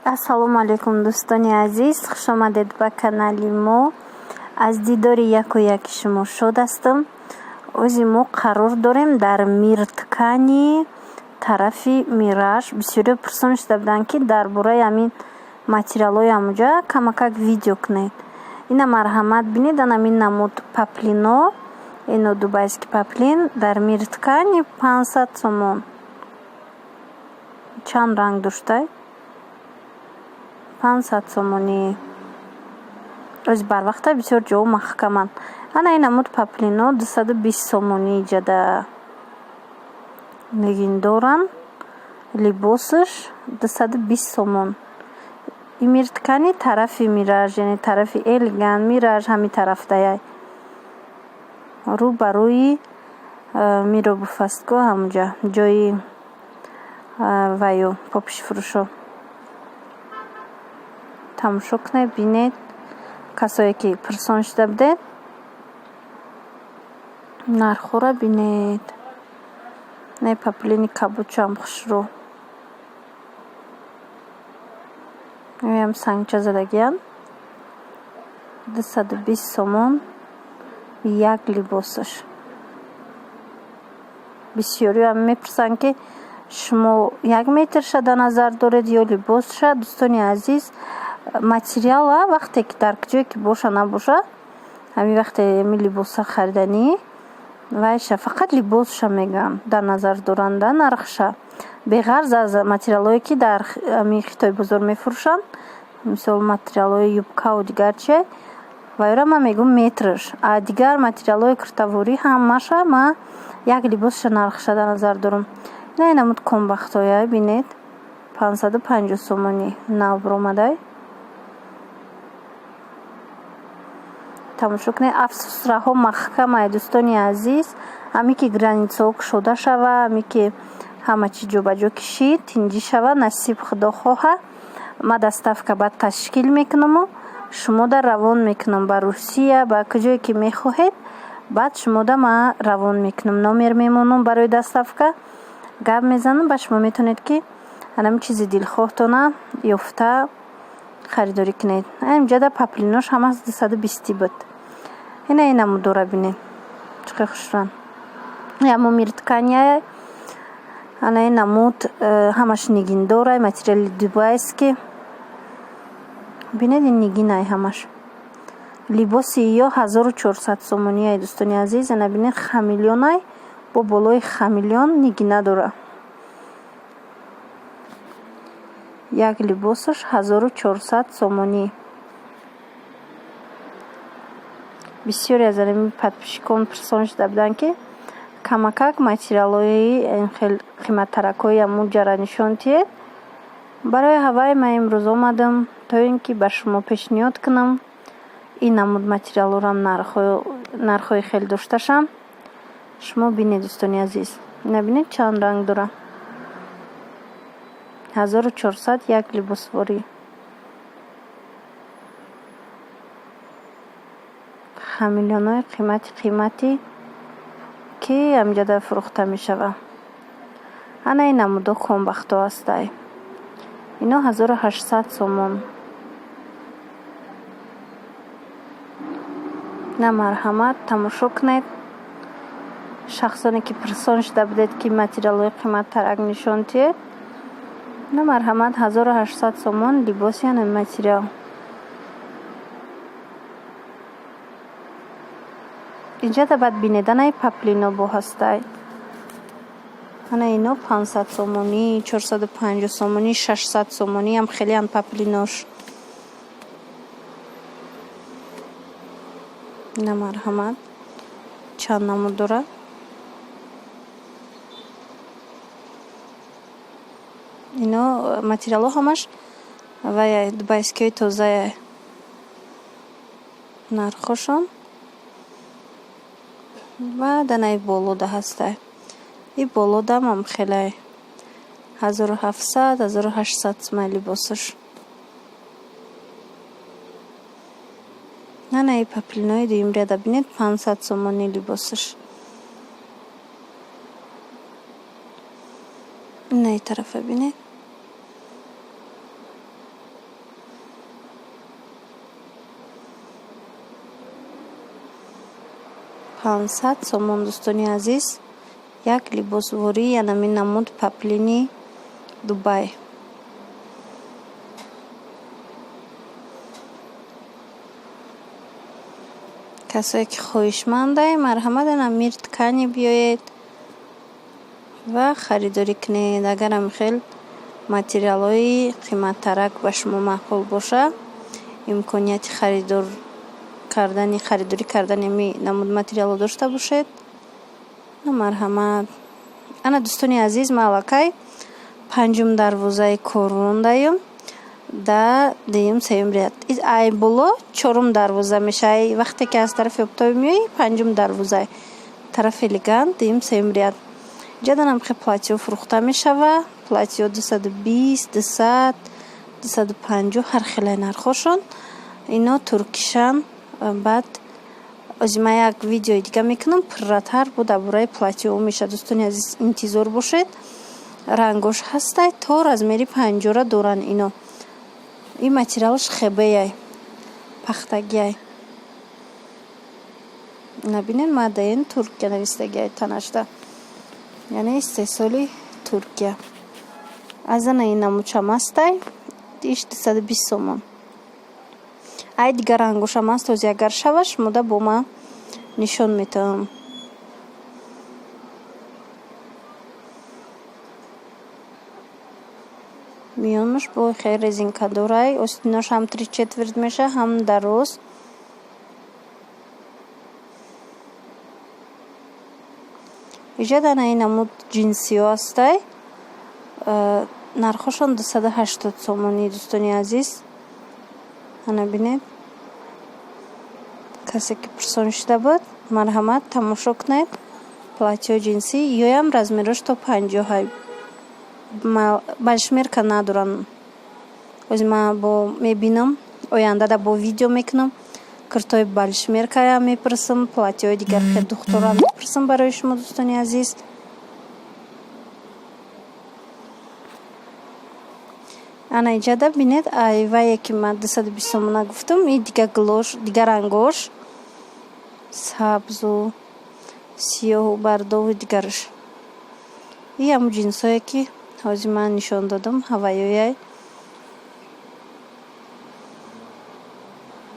Ассалому алайкум, дӯстони азиз, хушомадед ба канали мо. Аз дидори яку яки шумо шод ҳастам. Ози мо қарор дорем дар Мирткани, тарафи Мираж. Бисёриҳо пурсон шуда буданд, ки дар бораи ҳамин материалҳои ҳамуҷа камакак видео кунед. Ина, марҳамат, бинед, анамин намуд паплино, ино дубайский поплин дар Мирткани 500 сомон. Чанд ранг доштай? 500 сомонӣ. Ози барвақта бисёр ҷоҳо маҳкаманд. Ана ин намуд паплино 220 сомонӣ. Иҷада нигин доранд, либосаш 220 сомон. И Мирткани, тарафи Мираж, яъне тарафи Элеган, Мираж, ҳамин тарафдаяй, рӯ ба рӯи Миробуф астко, ҳамуҷа ҷои ваю попишфурӯшо. Тамошо кунед, бинед, касое ки пурсон шуда будед, нархҳоро бинед. Не, поплини кабудшам хушрӯ, ям сангча задагиянд, 220 сомон як либосаш. Бисёриҳоам мепурсанд, ки шумо як метрша дар назар доред ё либосша? Дӯстони азиз, материала вақте ки дар ҷое ки боша набоша, ҳамин вақте ҳамин либоса хариданӣ, вайша фақат либосша мегӯям, дар назар доранда нархша, беғарз аз материалҳое, ки дар ҳамин хитойбозор мефурӯшанд, мисол материалҳои юбкаву дигар чи, вайро ман мегӯям метрш. А дигар материалҳои киртаворӣ ҳамаша ман як либосша нархша дар назар дорам. Ина ин намуд комбахтоя бинед, 550 сомонӣ, нав баромадай. Тамошо кунед. Афсӯс, раҳо маҳкамай, дӯстони азиз. Ҳаме ки границаҳо кушода шава, ҳаме ки ҳама чиз ҷобаҷо кишид, тинҷӣ шава, насиб, худо хоҳа, ма доставка баъд ташкил мекунаму шумода равон мекунам ба Русия, ба куҷое ки мехоҳед. Баъд шумода ма равон мекунам, номер мемонам, барои доставка гап мезанам ба шумо, метавонед ки анами чизи дилхоҳтона ёфта харидорӣ кунед. Инҷада паплинош ҳамас 220 буд. Ина ин намудора бинед, чӣ қадр хушрӯянд. Ямо Мирткания, ана ин намуд ҳамаш нигиндорай, материали дубайский. Бинед, ин нигинай ҳамаш. Либоси ё 1400 сомонияй, дӯстони азиз. Ана бинед, хамелеонай, бо болои хамелеон нигина дора. Як либосаш 1400 сомонӣ. Бисёре аз ами подписчикон пурсон шуда буданд, ки камакак материалҳои хел қиматтаракҳои амуҷара нишон диҳед. Барои ҳавай ман имрӯз омадам, то ин ки ба шумо пешниҳод кунам ин намуд материалҳорам, нархҳои хеле дошташам. Шумо бинед, дӯстони азиз, ина бинед, чанд ранг дора. 1400 як либосворӣ. Хамелеонҳои қимати қиматӣ, ки ҳаминҷода фурӯхта мешавад. Ана ин намудо комбахтҳо ҳастай, ино 1800 сомон. На, марҳамат, тамошо кунед. Шахсоне ки пурсон шуда будед, ки материалҳои қиматтарак нишон диҳед, на, марҳамат, 1800 сомон либоси ана материал. Инҷада баъд бинед, анаи паплино бо ҳастай. Ана ино 500 сомонӣ, 450 сомонӣ, 600 сомониам хелеам паплинош. На, марҳамат, чанд намуд дорад. Ино материалҳо ҳамаш вай дубайскиҳои тозая, нархҳошон. Баъд анаи болода ҳастай, и болодамам хеле 1700, 1800 сомон либосаш. Анаи паплинои дуюм ряда бинед, 500 сомонӣ либосаш. Инаи тарафа бинед. 500 сомон, дӯстони азиз, як либосворӣ, янами намуд паплини Дубай. Касое ки хоҳишмандай, марҳамат, ана Мир Ткани биёед ва харидорӣ кунед. Агар ҳамин хел материалҳои қиматтарак ба шумо маъқул боша, имконияти харидор кардани, харидорӣ кардани ҳамин намуд материалҳо дошта бошед, марҳамат. Ана, дӯстони азиз, ман аллакай панҷум дарвозаи Корвондаем, да дуюм, сеюм ряд. Ай боло чорум дарвоза мешавад. Вақте ки аз тарафи Октоби меоӣ, панҷум дарвоза, тарафи Элегант, дуюм, сеюм ряд. Инҷа данам хел платьё фурӯхта мешавад. Платьё 220, 200, 250, ҳар хелай нархҳошон. Ино туркишан. Баъд ози ман як видеои дига мекунам, пурратар бо дар бораи платьёҳо мешавад. Дӯстони азиз, интизор бошед. Рангош ҳастай, то размери 50-ра доранд ино. Ин материалаш хебеяй, пахтагиай. Набинед, made in Туркия навистагиай танашда, яъне истеҳсоли Туркия. Азана ин намудшам ҳастай, иш 220 сомон. Ай дигар рангошам ҳаст, ози агар шава, шумода бо ман нишон метавам. Миёнаш бо хел резинка дорай, остинош ҳам три четверть меша, ҳам дароз. Иҷа дана ин намуд ҷинсиҳо ҳастай, нархҳошон 280 сомонӣ, дӯстони азиз. Ана бинед, касе ки пурсон шуда буд, марҳамат, тамошо кунед. Платьҳои ҷинсӣ ёям размерош то 50-ҳай, большемерка надоранд. Ози ман бо мебинам, ояндада бо видео мекунам, куртои большемеркая мепурсам, платьҳои дигар хел духтурам мепурсам барои шумо, дӯстони азиз. Ана иҷада бинед, ай вае ки ман 220 сомона гуфтам, и дига гулош, дига рангош, сабзу сиёҳу бардову дигараш. И ҳамун ҷинсое ки ҳозир ман нишон додам, ҳавайёяй.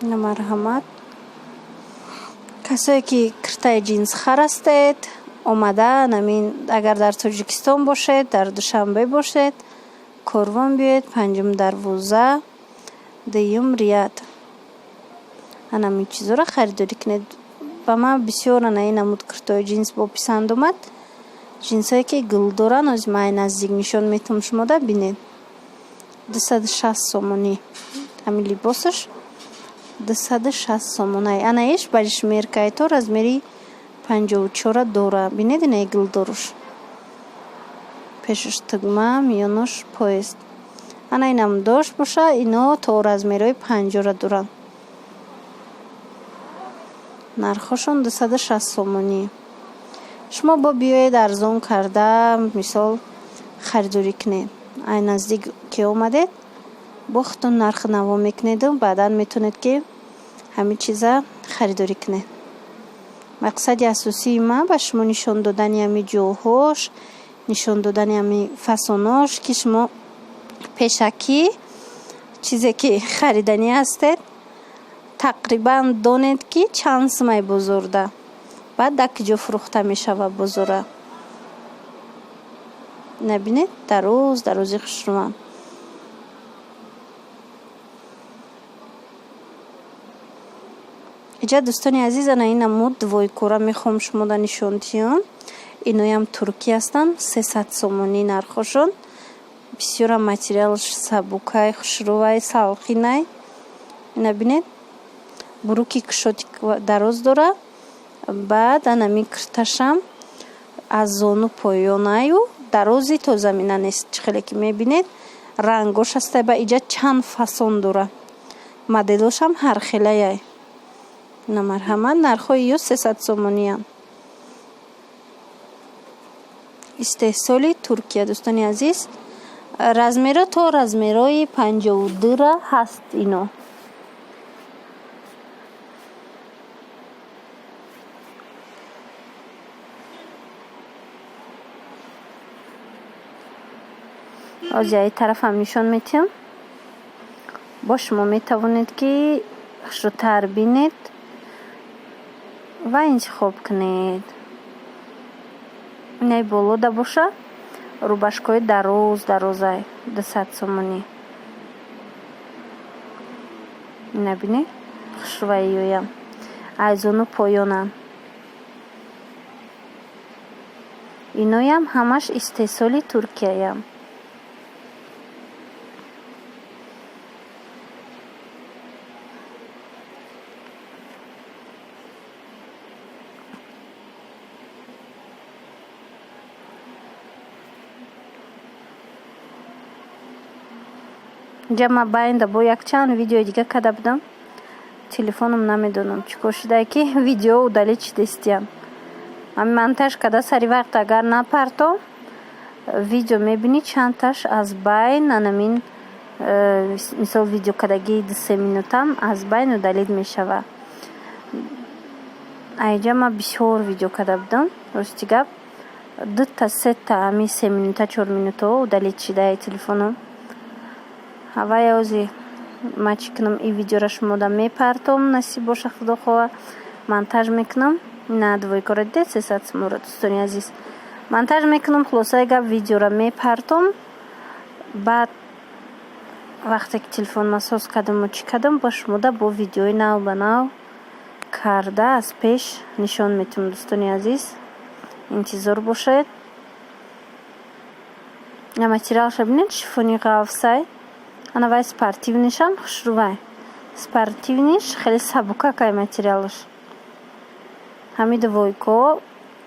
Марҳамат, касое ки киртаи ҷинсхар ҳастед, омада намин, агар дар Тоҷикистон бошед, дар Душанбе бошед, Корвон биёед, панҷум дарвоза, дуюм ряд, анамин чизоро харидорӣ кунед. Ба ман бисёр ана ин намуд куртаҳои ҷинс бописанд омад, ҷинсҳое ки гул доранд. Ози ман ай наздик нишон метавам шумода, бинед. 260 сомонӣ ҳамин либосаш, 260 сомонай. Ана иш большемеркай, то размери 54-ра дора. Бинед, инаи гулдоруш, пешаш тугма, миёнош пояс. Ана инам дошт боша, ино то размерҳои 50-ра доранд, нархҳошон 260 сомонӣ. Шумо бо биёед, арзон карда, мисол, харидорӣ кунед. Ай наздик ки омадед, бо худтон нархи наво мекунеду баъдан метавонед ки ҳамин чиза харидорӣ кунед. Мақсади асосии ман ба шумо нишон додани ҳамин ҷоҳош, нишон додани ҳамин фасонош, ки шумо пешакӣ чизе ки хариданӣ ҳастед, тақрибан донед, ки чанд сумай бозорда, баъд дар куҷо фурӯхта мешавад бозора. Набинед, дароз дарози хушрӯам. Иҷа, дӯстони азиз, ана ин намуд двойкора мехоҳам шумода нишон диҳам. Иноям туркӣ ҳастанд, 300 сомонӣ нархҳошон. Бисёрам материалаш сабукай, хушрӯвай, салқинай. Ина бинед, буруки кушоди дароз дора. Баъд анами кирташам аз зону поёнаю, дарози то замина нест, чӣ хеле ки мебинед. Рангош ҳастай, ба иҷа чанд фасон дора, моделошам ҳархелаяй. Ина, марҳамат, нархҳои ё 300 сомониям, истеҳсоли Туркия. Дӯстони азиз, размеро то размерои 52-ра ҳаст ино. Ҳозир ай тарафам нишон метиҳам. Бо шумо метавонед, ки хушрӯтар бинед ва интихоб кунед. Инаи болода боша, рубашкаҳои дароз дарозай, 200 сомонӣ. Ина бинед, хушрӯваиёям айзону поёнанд. Иноям ҳамаш истеҳсоли Туркияям. Инҷа ма байнда бо якчанд видеои дига карда будам. Телефоном намедонам чӣ кор шудае, ки видео удалить шудастиям. Ҳамин монтаж карда сари вақт агар напартом, видео мебинӣ, чандташ аз байн, анамин мисол, видео кардагии 2-се минутам аз байн удалить мешавад. Аинҷа ман бисёр видео карда будам, рости гап, дута сета ҳамин 3 минута, 4 минутаҳо удалить шудае телефоном. Ҳавай ози ман чӣ кунам, ин видеоро шумода мепартом, насиб боша, худо хоҳа, монтаж мекунам. На, двойкаро дидед, 300 сомонро, дӯстони азиз, монтаж мекунам. Хулосаи гап, видеоро мепартом. Баъд вақте ки телефонма соз кардаму чӣ кардам, ба шумода бо видеои нав ба нав карда аз пеш нишон метиҳам. Дӯстони азиз, интизор бошед. На, материалша бинед, шифони ғафсай. Ана вай спортивныйшам хушрӯвай, спортивныйш хеле сабукакай материалаш. Ҳамин двойко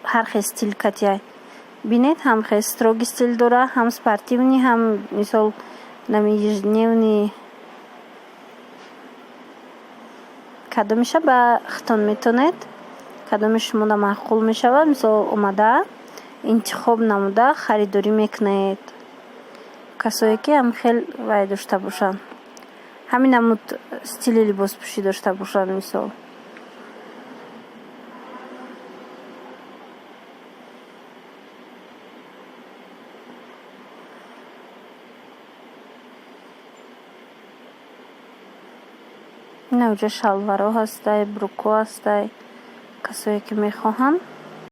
ҳар хел стиль катияй, бинед, ҳам хел строгий стиль дора, ҳам спортивный, ҳам мисол нами ежедневный. Кадомеша ба хитон метонед, кадоме шумода маъқул мешавад, мисол, омада интихоб намуда харидорӣ мекунед. Касое ки ҳам хел вай дошта бошанд, ҳамин намуд стили либоспӯшӣ дошта бошанд, мисол. Ина уҷа шалваро ҳастай, брюко ҳастай. Касое ки мехоҳанд.